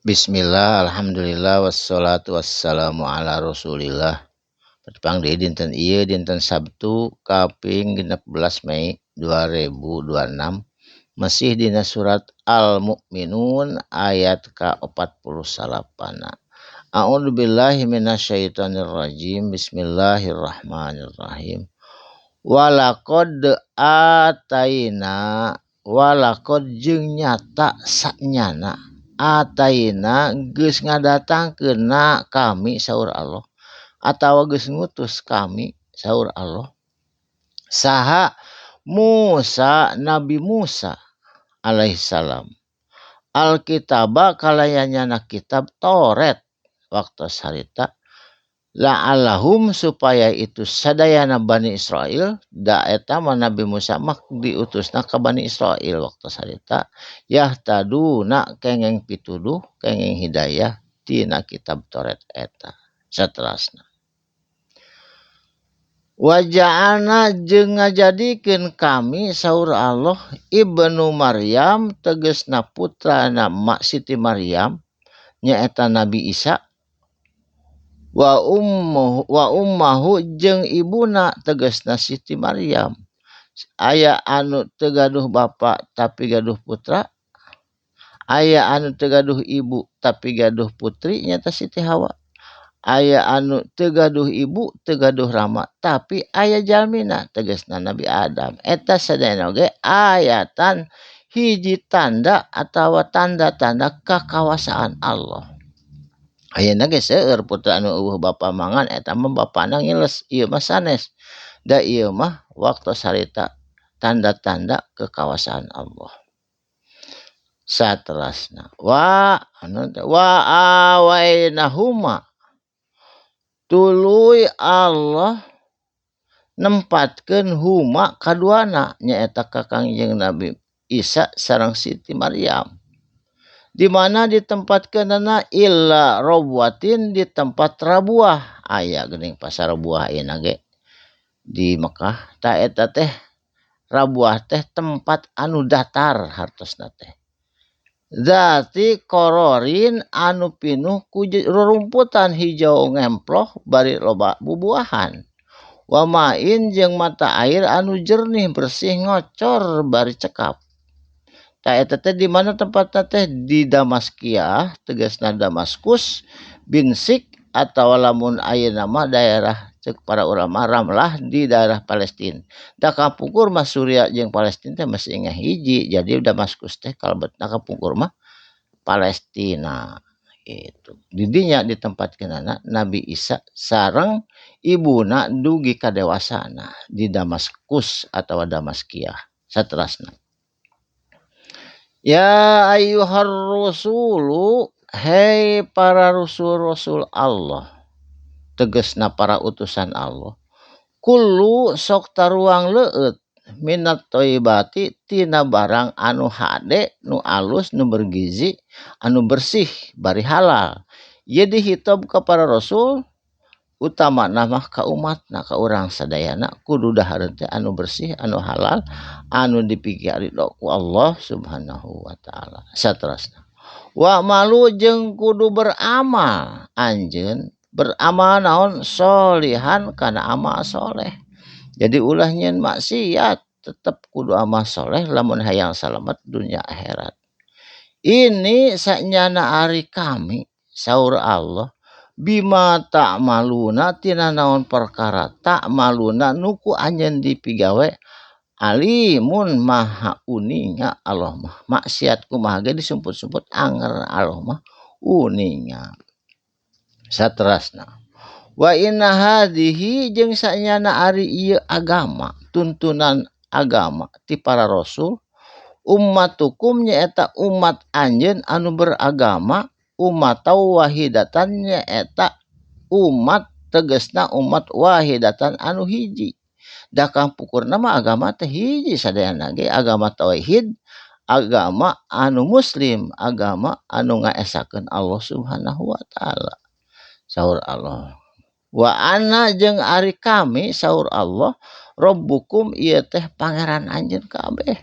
Bismillah, alhamdulillah, wassalatu wassalamu ala rasulillah. Patepang deui dinten ieu, dinten Sabtu kaping 16 Mei 2026, masih dina surat Al-Mu'minun ayat ka-49. A'udzubillahi minasyaitonirrajim. Bismillahirrahmanirrahim. Walaqad ataina, walaqad jeung nyata sanyana, ataina geus ngadatangkeun na kami saur Allah, atawa geus ngutus kami saur Allah, saha Musa, Nabi Musa alaihissalam, alkitaba kalayanyana kitab Taurat waktu harita, la'allahum supaya itu sadayana Bani Israel. Da eta mah Nabi Musa mah diutusna ka Bani Israel waktu harita, yahtaduna kengeng pituduh, kengeng hidayah tina kitab Taurat eta. Saterasna, waja'alna jeung ngajadikeun kami saur Allah, ibnu Maryam tegesna putrana Mak Siti Maryam, nyaeta Nabi Isa, wa ummuhu, wa ummahu jeung ibuna tegesna Siti Maryam. Aya anu teu gaduh bapa tapi gaduh putra, aya anu teu gaduh ibu tapi gaduh putri, nyaeta Siti Hawa, aya anu teu gaduh ibu, teu gaduh rama, tapi aya jalmina, tegesna Nabi Adam. Eta sadayana oge ayatan hiji tanda atawa tanda-tanda kakawasaan Allah. Ayeuna ge seueur putra anu euweuh bapa mangan eta mah bapana ngiles, ieu mah sanes. Da ieu mah waktu harita tanda-tanda kekawasaan Allah. Saterasna, wa anu wa awainahuma tuluy Allah nempatkeun huma kaduana, nyaeta ka Kangjeng Nabi Isa sareng Siti Maryam. Di mana ditempatkeunana? Illa robwatin, di tempat rabuah. Aya geuning pasar buah ayeuna ge di Mekah. Ta eta teh rabuah teh tempat anu datar hartosna teh. Zati kororin anu pinuh ku rerumputan hijau ngemploh bari loba bubuahan. Wa ma'in jeung mata air anu jernih bersih ngocor bari cekap. Ta eta teh di mana tempatna teh? Di Damaskia, tegasna Damaskus binsik, atau lamun ayeuna mah daerah cek para ulama Ramlah di daerah Palestina. Da kapungkur mah Suria jeung Palestina teh masih ingat hiji. Jadi Damaskus teh kalebetna kapungkur mah Palestina gitu. Didinya ditempatkeunana Nabi Isa sareng ibuna dugi ka dewasana di Damaskus atau Damaskia. Saterasna, ya ayyuhar rusulu, hei para rasul-rasul Allah, tegesna para utusan Allah, kulu sok taruang leueut minat thayyibati tina barang anu hade, nu alus, nu bergizi, anu bersih bari halal. Jadi hitob ka para rasul, utamana mah ka umatna, ka urang sadayana, kudu dahareun teh anu bersih, anu halal, anu dipikeridho ku Allah Subhanahu wa taala. Saterasna, wa malu jeung kudu beramal anjeun, beramal naon? Solihan kana amal soleh. Jadi ulah nyeun maksiat, tetep kudu amal soleh lamun hayang salamet dunia akhirat. Ini sanyana ari kami saur Allah bima ta'maluna tina naon perkara ta'maluna nuku anjeun dipigawe, alimun maha uninga Allah mah. Maksiat kumaha ge disumput-sumput anger Allah mah uninga. Saterasna, wa inna hadhihi jeung sanyana ari ieu agama, tuntunan agama ti para rasul, ummatukum nyaeta umat anjeun anu beragama, umat wahidatan nyaeta umat, tegesna umat wahidatan anu hiji. Da kampungkurna mah agama teh hiji sadayana ge, agama tauhid, agama anu muslim, agama anu ngaesakeun Allah Subhanahu wa taala. Saur Allah, wa ana jeung ari kami saur Allah, rabbukum ieu teh pangeran anjeun kabeh.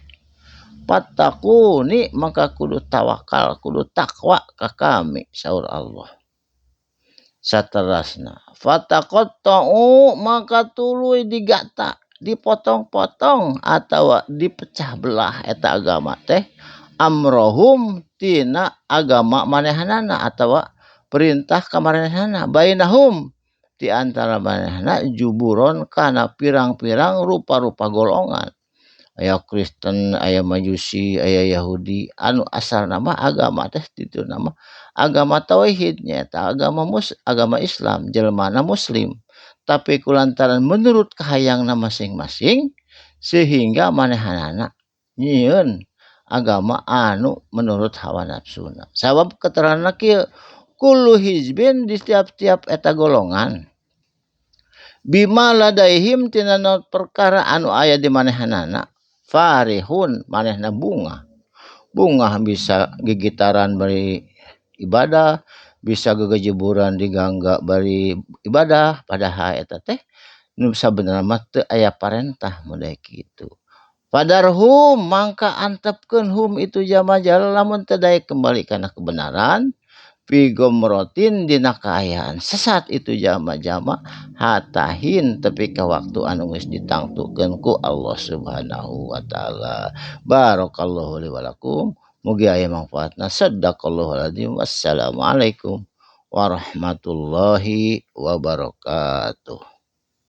Fattaquni maka kudu tawakal kudu takwa ka kami saur Allah. Saterasna fataqatta'u maka tuluy digata dipotong-potong atawa dipecah belah eta agama teh amrohum tina agama manehanana atawa perintah ka manehanana bainahum di antara manehanana juburon kana pirang-pirang rupa-rupa golongan aya Kristen aya Majusi aya Yahudi anu asalna mah agama teh ditu nama agama tauhid nyaeta agama agama Islam jelmana muslim tapi kulantaran menurut kahayangna masing-masing sehingga manehanana nyieun agama anu menurut hawa nafsuna. Sabab keterangan kieu kullu hizbin di tiap-tiap eta golongan bima ladaihim tina perkara anu aya di manehanana farihun manehna bunga. Bunga bisa gigitaran bari ibadah, bisa gegejeburan digangga bari ibadah, padahal eta teh nu sabenerna mah teu aya parentah model kitu. Padarhum mangka antepkeun hum itu jama-jama lamun teu daek kembali kana kebenaran fi gomrotin dina kaayaan sesat itu jama-jama hatahin tepi ka waktu anu geus ditangtukeun ku Allah Subhanahu wa taala. Barakallahu li wa lakum, mugi aya manfaatna. Sadaqallahu alazim. Wassalamualaikum warahmatullahi wabarakatuh.